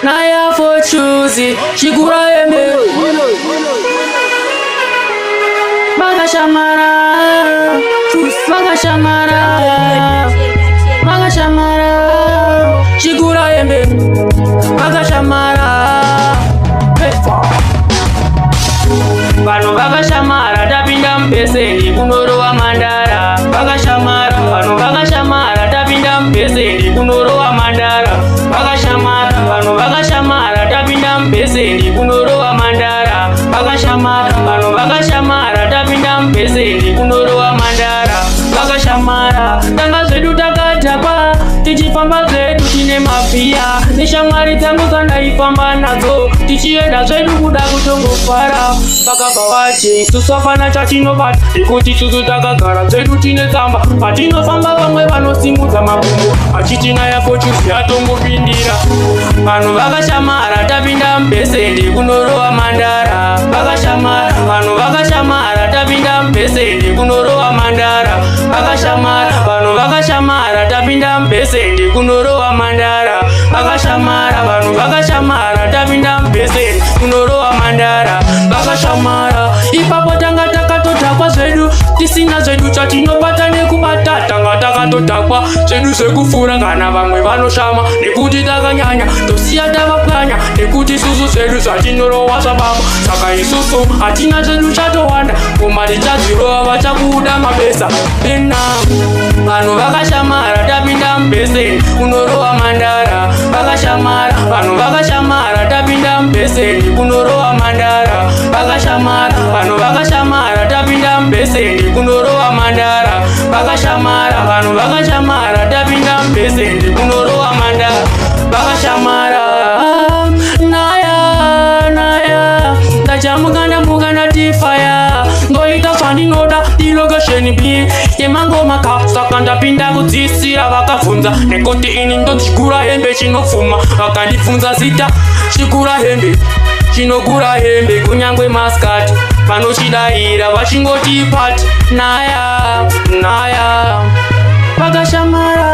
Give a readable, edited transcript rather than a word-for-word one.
Naya for choosy, chigura hembe. Vakashamara, vakashamara, vakashamara, chigura hembe, vakashamara. Vanhu vakashamara, tapinda mubheseni kunorova mandara. Vakashamara, vanhu vakashamara, tapinda mubheseni kunorova mandara. Vakashamara, vanhu vakashamara, tapinda mubheseni kunorova mandara. Vakashamara, vanhu vakashamara, tapinda mubheseni kunorova mandara. Vakashamara, tanga zvedu takadhakwa, tichifamba zvedu tine mabhiya neshamwari dzangu dzandaifamba nadzo, tichienda zvedu kuda kutongofara. Vakabva vati isusu hapana chatinobata, nekuti isusu takagara zvedu tine tsamba. Patinofamba vamwe vanosimudza makumbo achiti Naya Fortunes yatongopindira. Vanhu vakashamara, tapinda mubheseni kunorova mandara. Vakashamara, vanhu vakashamara, tapinda mubheseni kunorova mandara. Vakashamara, vanhu vakashamara, tapinda mubheseni kunorova mandara. Vakashamara, vanhu vakashamara, tapinda mubheseni kunorova mandara. Vakashamara, ipapo tanga takatodhakwa zvedu, tisina zvedu chatinobata nekubata. Tanga takatodhakwa zvedu zvekufura, kana vamwe vanoshama nekuti takanyanya, tosiya tavapwanya, nekuti isusu zvedu zvatinorowa zvababa. Saka isusu hatina zvedu chatowanda, ngoma tichadzirova, vachabuda mabesa ena. Vanhu vakashamara, tapinda mubheseni kunorova mandara. Vakashamara, vanhu vakashamara, tapinda mubheseni kunorova mandara. Vakashamara, vanhu vakashamara, tapinda mubheseni kunorova mandara. Vakashamara, vanhu vakashamara, tapinda mubheseni kunorova mandara. Vakashamara, naya naya, ndachamuka, ndamuka, ndatifaya, ngoita zvandinoda, ndilokesheni b yemangoma ka. Saka ndapinda kudzisira, vakabvunza nekuti ini ndochigura hembe chinopfuma. Vakandibvunza zita, chigura hembe chinogura hembe, kunyangwe maskati vanochidayira vachingoti pati naya naya. Vakashamara.